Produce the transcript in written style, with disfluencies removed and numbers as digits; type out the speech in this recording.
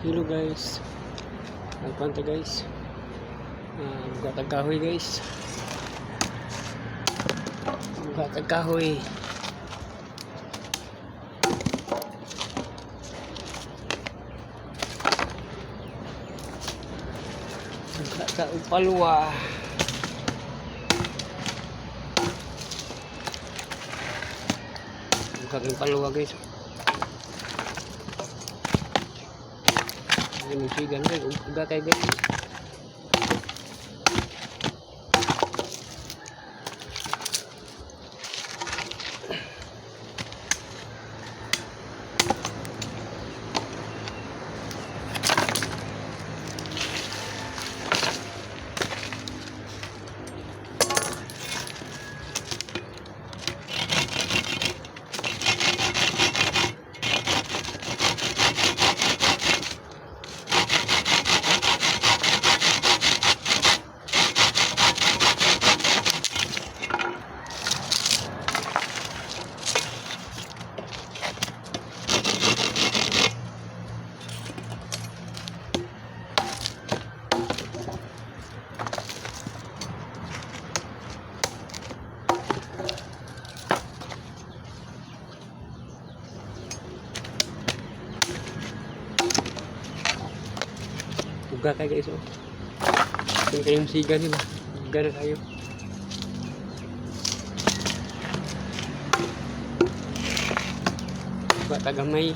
Hello guys. Nagkwanta, guys. Bugatag kahoy, guys. Bugatag kahoy. Bugatag og palwa. Bugatag palwa, guys. Ay, musigan guys. Uga kay, guys. Uga kay, guys, oh. Kung kayong siga nila. Uga na kayo. Uga tagamay.